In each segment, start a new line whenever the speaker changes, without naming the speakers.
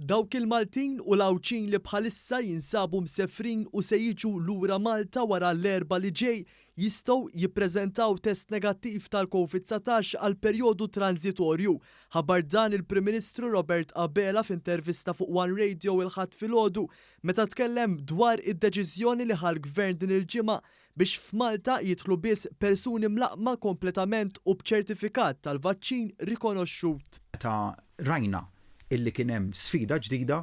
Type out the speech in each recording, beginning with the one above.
Dawk il-Maltin u l-Għawdxin li bħalissa jinsabu msefrin u se jiġu lura Malta wara l-Erbgħa li ġej jistgħu jippreżentaw test negattiv tal-Covid 19 għal perjodu tranżitorju. Ħabbar dan il-Prim Ministru Robert Abela f'intervista fuq One Radio il-Ħadd filgħodu meta tkellem dwar id-deċiżjoni li ħa l-Gvern din il-ġimgħa biex f'Malta jidħlu biss persuni mlaqqma kompletament u b'ċertifikat tal-vaċċin rikonoxxut.
Meta rajna illi kien hemm sfida ġdida,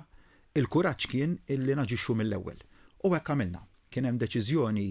il-kuraġġ kien illi naġixxu mill-ewwel. U hekk għamilna. Kien hemm deċiżjoni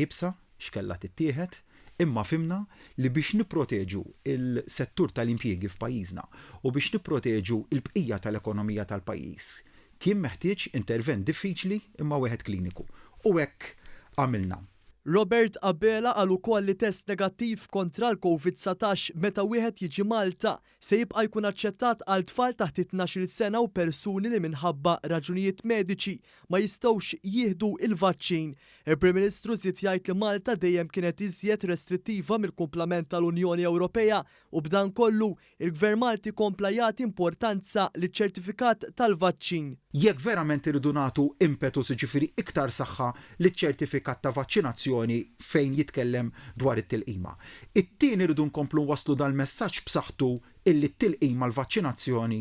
iebsa x'kellha tittieħed, imma fhimna li biex nipproteġu l-settur tal-impjiegi f'pajjiżna u biex nipproteġu l-bqija tal-ekonomija tal-pajjiż, kien meħtieġ intervent diffiċli imma wieħed kliniku. U hekk għamilna.
Robert Abela qal ukoll li test negattiv kontra l-Covid 19 meta wieħed jiġi Malta se jibqa' jkun aċċettat għal tfal taħt it-tnax-il sena u persuni li minħabba raġunijiet mediċi ma jistgħux jieħdu l-vaċċin. Il-Prim Ministru żied jgħid li Malta dejjem kienet iżjed restrittiva mill-kumplament tal-Unjoni Ewropea u b'dan kollu, il-Gvern Malti kompla jagħti importanza liċ-ċertifikat tal-vaċċin.
Jekk verament irridu nagħtu impetus jiġifieri iktar saħħa liċ-ċertifikat ta' vaċċinazzjoni fejn jitkellem dwar it-tilqima. It-tieni rridu nkomplu nwasslu dal-messaġġ b'saħħtu illi t-tilqima, l-vaċċinazzjoni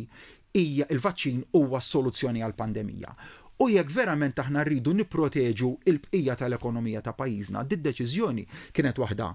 hija, il-vaċċin huwa s-soluzzjoni għall-pandemija. U jekk verament aħna rridu nipproteġu l-bqija tal-ekonomija ta' pajjiżna, did-deċiżjoni kienet waħda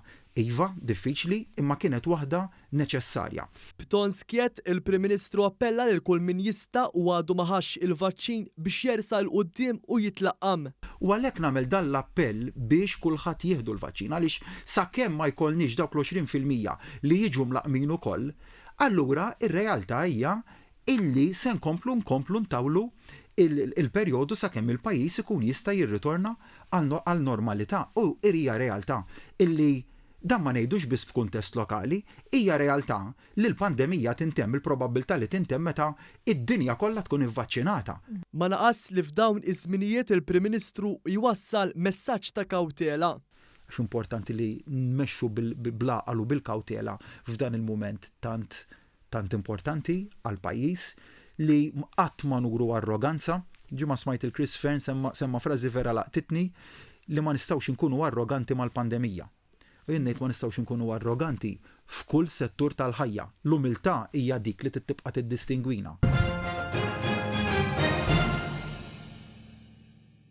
iva, diffiċli, imma kienet waħda neċessarja.
B'ton skjett, il-Prim Ministru appella lil kull min jista' u għadu ma ħax il-vaċċin biex jersaq 'il quddiem u jitlaqqam.
U għalhekk nagħmel dan l-appell biex kulħadd jieħdu l-vaċċin għaliex sakemm ma jkollniex dawk l-20% li jiġu mlaqqmin ukoll, allura r-realtà hija illi se nkomplu nkomplu ntawlu l-perjodu sakemm il-pajjiż ikun jista' jirritorna għal normalità u hija realtà illi dan ma ngħidux biss f'kuntest lokali, hija realtà li l-pandemija tintemm, il-probabbiltà li tintemm meta d-dinja kollha tkun ivvaċċinata.
Ma naqasx li f'dawn iż-żminijiet il-Prim Ministru jwassal messaġġ ta' kawtela.
Għax importanti li nmexxu bl-għaqal u bil-kawtela f'dan il-mument tant tant importanti għall-pajjiż li qatt ma nuru arroganza. Ġimgħa smajt il Chris Fearne semma semma frażi vera laqtitni li ma nistgħux inkunu arroganti mal-pandemija. U jien ngħid ma nistgħux inkunu arroganti f'kull settur tal-ħajja. L-umiltà hija dik li trid tibqa' tiddistingwina.